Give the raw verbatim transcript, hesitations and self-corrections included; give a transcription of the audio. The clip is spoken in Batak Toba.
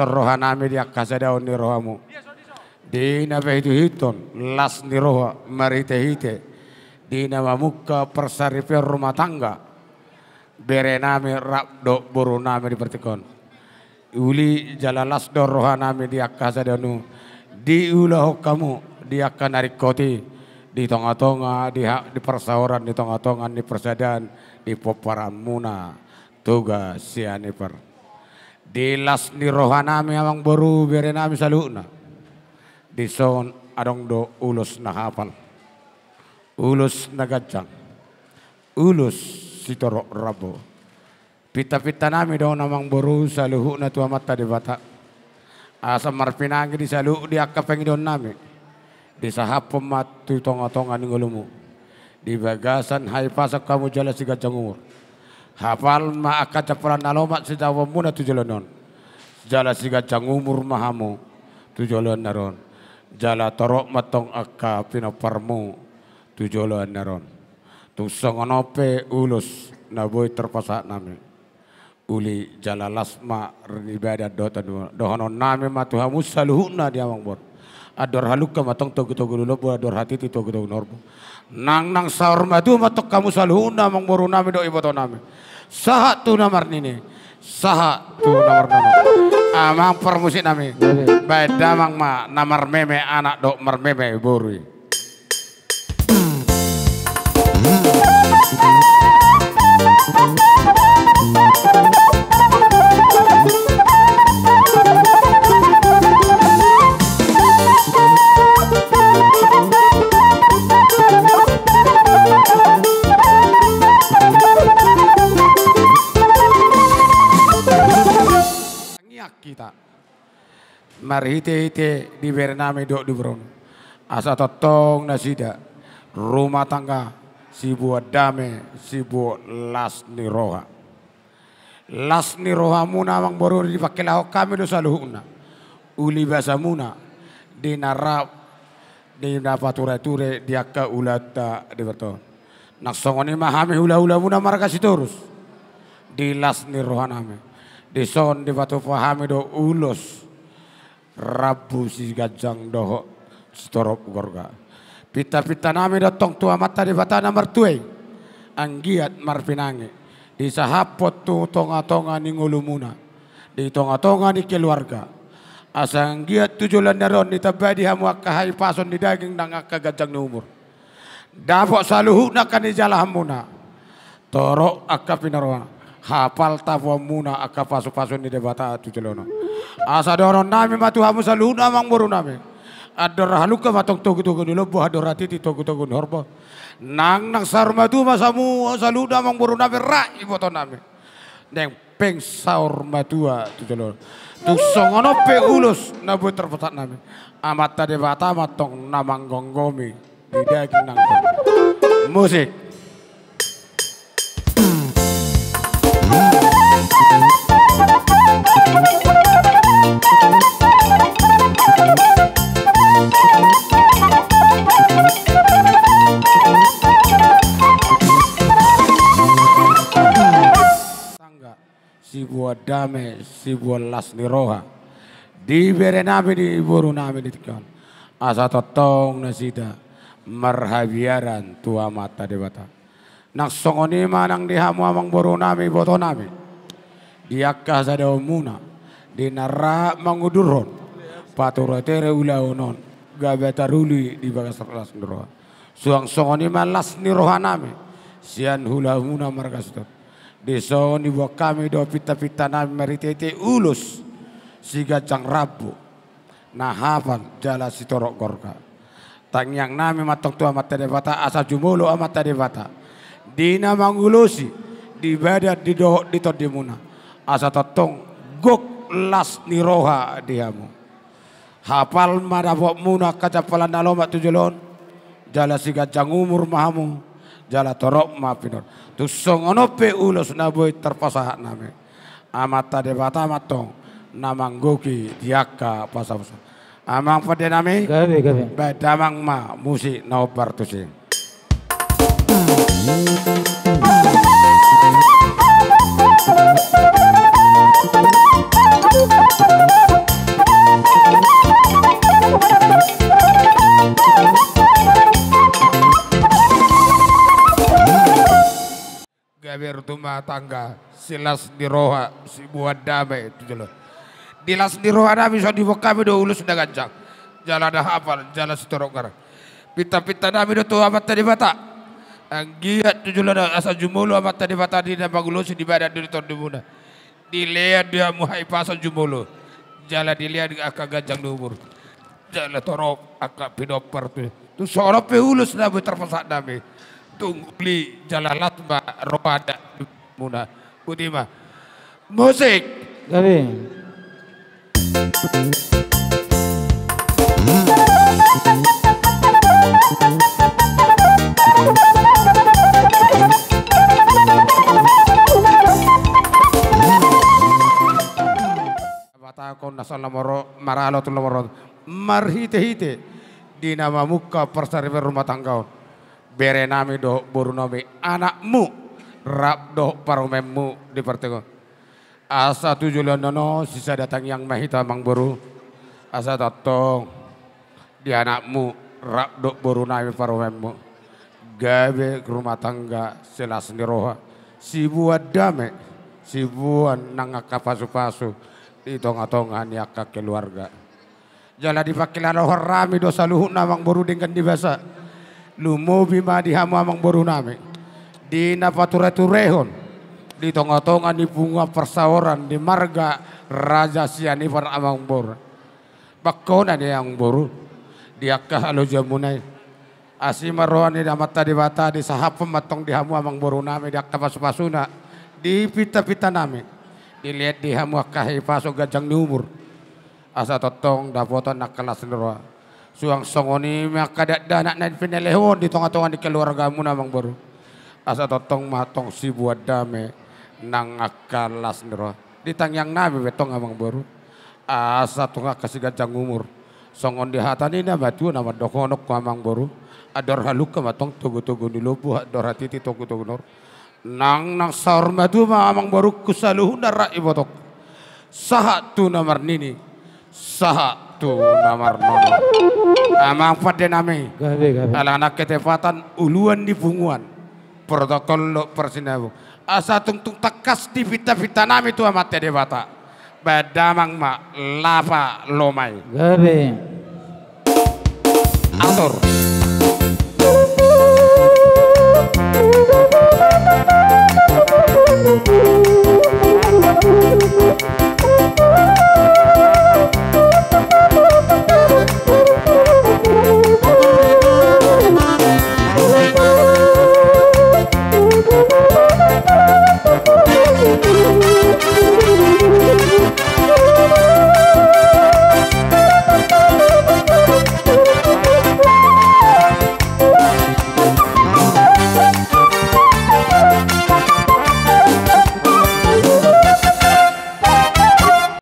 rohanami di angka sadaon ni rohamu. Di na pahituhiton las ni roha marhitehite di na mamungka parsaripeon rumah tangga berenami rap dohot borunami di partingkian on. Uli jala las do rohanami di angka sadaon on diulahon hamu di angka na ringkot i di tongatonga di ha-, di parsaoran, di tongatonga ni parsadaan, di pomparanmuna Toga Sianipar. Di las ni rohanami amangboru berenami saluhutna, dison adong do ulos na hapal, ulos na ganjang, ulos sitorop rambu. Pintapintanami do on amangboru saluhutna tu Amanta Debata, asa marpinangi di saluhut di angka pangidoannami disahaphon ma tu tongatonga ni ngolumu. Di bagasan hahipason hamu jala siganjang umur. Hapal ma angka jampalan na lomak sitahuonmuna tu joloan on jala siganjang umur ma hamu tu joloan na ro on. Jala torop ma antong angka pinomparmu tu joloan na ro on. Tung songon on pe ulos na boi tarpasahatnami. Uli jala las ma ri badan dohot tondimuna. Dohononnami ma tu hamu saluhutna di amangboru. Andor halumpang ma antong togutogu ni lombu, andor hatiti togutogu ni horbo. Nangnang saur matua ma antong hamu saluhutna amangborunami dohot ibotonami. Sahat tu na marnini, sahat tu na marnono. Amang parmusiknami, baen damang ma na marmeme anak dohot marmeme boru i. Tangiang hita marhitehite di berenami dohot di borunami, asa tongtong nasida rumah tangga siboan dame, siboan las ni roha. Las ni rohamuna amangboru dipangkilahon hami do saluhutna uli basamuna di na rap di na paturature di angka ulaonta di partingkian on. Nang songon i ma hami hulahulamuna marga Sitorus. Di las ni rohanami, dison dipatupa hami do ulos rambu siganjang dohot sitorop gorga. Pintapintanami do antong tu Amanta Debata na martua i, anggiat marpinangi disahaphon tu tongatonga ni ngolumuna, di tongatonga ni keluarga, asa anggiat tu joloan na ro on ditambai di hamu angka hahipason ni daging nang angka ganjang ni umur. Dapot saluhutna angka nijalahanmuna, torop angka pinaroa, hapal tapuanmuna angka pasupasu ni Debata tu joloan on. Asa dohononnami ma tu hamu saluhutna amangborunami, andor halumpang ma antong togutogu ni lombu, andor hatiti togutogu ni horbo. Nangnang saur matua ma hamu saluhutna amangborunami rap ibotonami. Naeng pe saur matua tu joloan on. Tung songon on pe ulos na boi tarpasahatnami, Amanta Debata ma antong na manggomgomi di daging nang. Musik. Tangga. Siboan dame, siboan las ni roha di berenami, di borunami di tingki on. Asa tongtong nasida marhabiaran tu Amanta Debata. Nang songon i ma nang di hamu amangborunami, ibotonami, di angka hasadaonmuna, di na rap mangudurhon paturature ulaon on, gabe taruli di bagas las ni roha. Suang songon i ma las ni rohanami sian hulahulamuna marga Sitorus. Dison diboan hami do pintapintanami marhitehite ulos siganjang rambu na hapal jala sitorop gorga. Tangiangnami ma antong tu Amanta Debata asa jumolo Amanta Debata di na mangulosi di badan, di dohot di tondimuna, asa tongtong gok las ni roha di hamu. Hapal ma dapotmuna angka jampalan na lomak tu joloan on, jala siganjang umur ma hamu, jala torop ma pinor. Tung songon on pe ulos na boi tarpasahatnami, Amanta Debata ma antong na manggohi di angka pasupasu. Amang pandenami, gabe, gabe. Baen damang ma musik na hombar tusi. tangga, silas ni roha, siboan dame tu jolo. Di las ni roha nami so dibungka hami do ulos na ganjang, jala na hapal, jala sitorop garar. Pintapinta nami do tu Amanta Debata. Anggiat tu jolo na asa jumolo Amanta Debata di na mangulosi di badan dohot di tondimuna. Dilean di hamu hahipason jumolo, jala dilean angka ganjang ni umur, jala torop angka pinompar tu, tu songon on pe ulos na boi tarpasahat nami. Tungguli jala las ma roha muna. Botima. Musik. Gabe. Patahon na salamoro maralo tu lomoro marhitehite di na mamungka parsaripeon rumah tangga on. Bere nami dohot boru nami, anakmu rap dohot parumaenmu di partingkian on. Asa tu joloan on sisada tangiang ma hita amangboru. Asa tongtong di anakmu rap dohot boru nami parumaenmu gabe rumah tangga silas ni roha, siboan dame, siboan nang angka pasupasu di tongatonga ni angka keluarga. Jala dipangkilalohon nami do saluhutna amangboru denggan ni basa. Lumobi ma di hamu amangboru nami di na patureturehon di tongatonga ni punguan parsaoran di marga Raja Sianipar amangboru. Bangkona ni amangboru di angka halojaonmuna i. Asi ma roha ni Amanta Debata, disahaphon ma tong di hamu amangboru nami di angka pasupasuna, di pintapinta nami. Dilean di hamu angka hahipason ganjang ni umur. Asa tongtong dapotan angka las ni roha. Suang songon i ma angka dakdanak na pinelehon di tongatonga ni keluargamuna amangboru. Asa tongtong ma tong siboan dame nang angka las ni roha. Di tangiang nami be tong amangboru. Asa tong angka siganjang umur. Songon di hata ni na matua na mandokhononku amangboru. Andor halumpang ma tong togutogu ni lombu, andor hatiti togutogu ni horbo. Nang, nang saur matua ma amangborungku saluhutna rap ibotongku. Sahat tu na marnini, sahat tu na marnono. Amang pande nami. Gabe, gabe. Ala nang ketepatan uluan ni punguan. Protokol dohot parsinabung. Asa tung tung tangkas di pintapinta nami tu Amanta Debata. Baen damang ma lapa lomai. Gabe. Atur.